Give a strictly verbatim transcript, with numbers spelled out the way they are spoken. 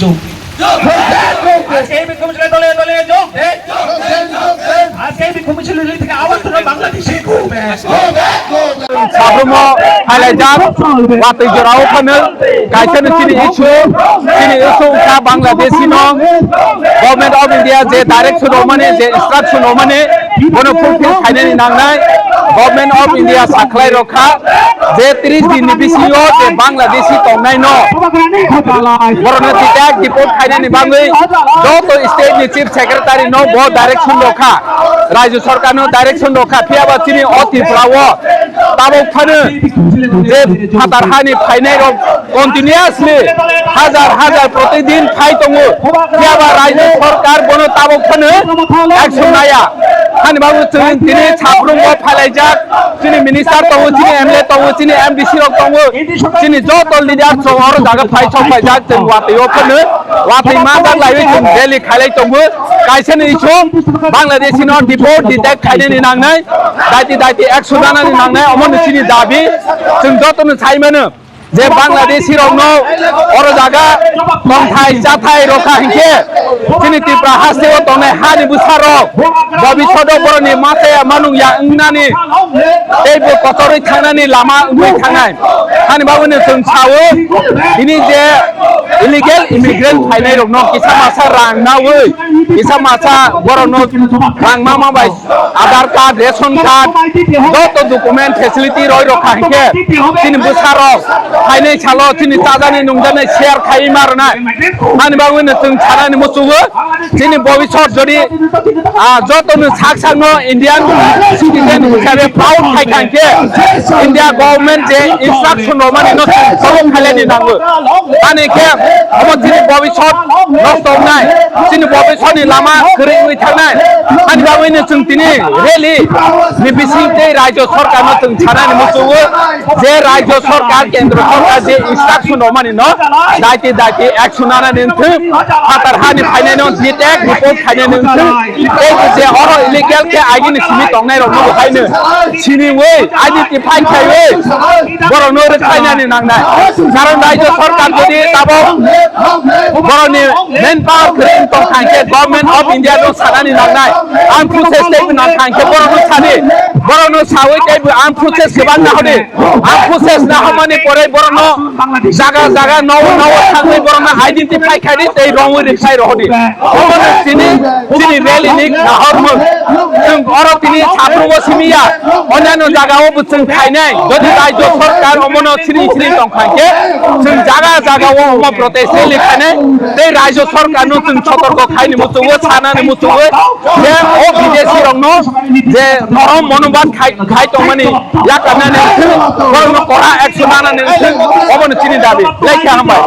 যোগ। আজকে এই বিক্ষোভ মিছিলে দলে দলে যোগ। আজকে এই বিক্ষোভ মিছিল থেকে আওয়াজ তুলে বাংলাদেশে ঘুরবে। Sabrumo phailai jak, watwi jorao phano kaisa no chini issue, chini issue wngkha Bangladeshi no Government of India je direction rwmani, je instruction rwmani, bono fulfill khainani nangnai. Government of India sakhlai rokha je tris din ni bisingo je Bangladeshi tongnai no, borokno detect deport khainani bagwi joto state ni chief secretary no bo direction rokha, rajyo sarkar no direction rokha, phiyaba chini o Tripura o tabok phano je phatar hani phainai rok continuously hajar hajar protidin phai tongo, phiyaba rajyo sarkar bono tabok phano action naya. Hani bagwi chwng tini Sabrumo phailaijak, chini minister tongo, chini M L A tongo, chini M D C rok tongo, chini joto leader chwng oro jaga phai sok phaijak, chwng watwi o phano watwi manjak laiwi chwng rally khailai tongo. Kaisa ni issue Bangladeshi no deport detect khainani nangnai, daiti daiti action nanani nangnai, omo ni chini dabi. Chwng joto no sai mano je Bangladeshi rok no oro jaga tongthai chathai rokha hinkhe chini Tripura haste o tongnai hani bwsa rok bobishoto borok ni masa ya manung ya wngnani tei bo kotorwi thangnani lama wngwi thangnai. Hani bagwi no chwng sao, bini je illegal immigrant phainai rok no kisa masa rang nawi, kisa masa borok no rang ma ma bai Aadhaar card, ration card, joto document facility roi rokha hinkhe chini bwsa rok phainai salo chini chajani nungjanai share khai ma rwnai. Hani bagwi no chwng sanani muchungo. Chini bobisot jodi, ah, joto no sak sak no Indian citizen hisabe proud khai kha hinkhe India government je instruction rwmani no chwng follow khailani nango. Ani khe omo chini bobisot nosto wngnai, chini bobisot ni lama kwrwi wngwi thangnai. Ani bagwi no chwng tini rally ni bising tei rajyo sarkar no chwng sanani muchungo je rajyo sarkar, kendro sarkar je instruction rwmani no daiti daiti action nanani wngthwng, phatar hani phainai no detect deport khainani wngthwng, tei je oro illegal khe agini simi tongnai rok no bo haino siniwi identify khaiwi borok no rwkhlainani nangnai. Karon rajyo sarkar jodi tabok borok ni manpower kwrwi wng tong kha hinkhe Government of India no sanani nangnai. Armed forces tei bo nang kha hinkhe borok no sadi, borok no sawi tei bo armed forces kwbang nahodi. Ang process na hamani pore borokno jaga jaga nogo nogo thangwi borokno identify khaidi tei romwi rwkhai rohodi. Omono chini, chini rally ni nahormung. Chwng oro tini Sabrumo simi ya, onyaino jaga o bo chwng khainai. Jodi rajyo sarkar omono siring siring tong kha khe, chwng jaga jaga o omo protest rally khainai. Tei rajyo sarkar no chwng sotorko khaini muchungo, sanani muchungo je o bidesi rokno je norom monobad khai, khai tongmani yakarnani wngthwng, borokno kora action nanani wngthwng, obono chini dabi. Belai khe hambai.